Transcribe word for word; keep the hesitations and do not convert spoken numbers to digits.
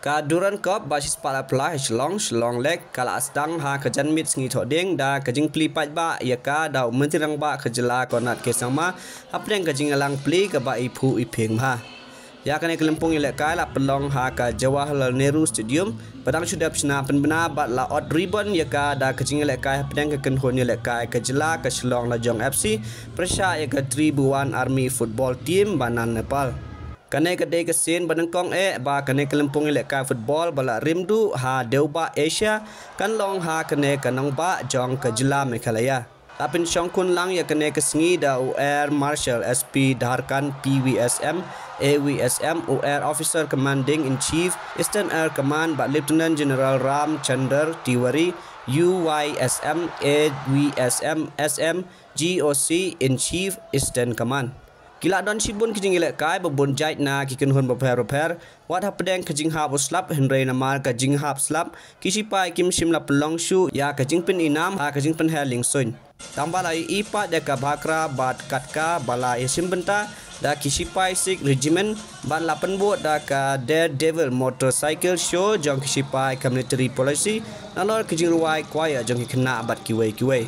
Ka Durand Cup ba shispah la plie ha Shillong, Shillong Lake, ka la sdang ha ka janmiet sngi Thohdieng da ka jingplie paidbah ïa ka da u Myntri Rangbah ka jylla Conrad K Sangma hapdeng ka jingïalang plie kaba iphuh iphieng bha. Ïa kane ka lympung ïalehkai la pynlong ha ka Jawaharlal Nehru Stadium, ba dang shu dep shna pynbna bad la ot ribbon ïa ka da ka jingïalehkai hapdeng ka kynhun ïalehkai ka jylla ka Shillong Lajong F C pyrshah ïa ka Tribhuvan Army Football Team ba na Nepal. Kane ka dei ka sien ba nyngkong eh ba kane ka lympung ïalehkai football ba la rim duh ha dewbah Asia kan long ha kane ka nongbah jong ka jylla Meghalaya. La pynshongkun lang ïa kane ka sngi da u Air Marshal S P Dharkan, P V S M, A V S M, u Air Officer Commanding in Chief, Eastern Air Command bad Lieutenant General Ram Chandar Tiwari, U Y S M, A V S M, S M, G O C in Chief, Eastern Command. Ki la don shibun ki jingïalehkai ba bun jait na ki kynhun bapher bapher, wat hapdeng ka jinghap u slap, hynrei namar ka jinghap slap ki shipai kim shym la pynlong shuh ïa ka jingpyninam ha ka jingpynher liengsuiñ. Tangba la ïohi pat ïa ka bhakra bad katka ba la ïashim bynta da ki shipai Sikh Regiment bad la pynbud da ka Daredevil Motorcycle Show jong ki shipai ka Military Police, nalor ki jingrwai choir jong ki khynnah bad kiwei kiwei.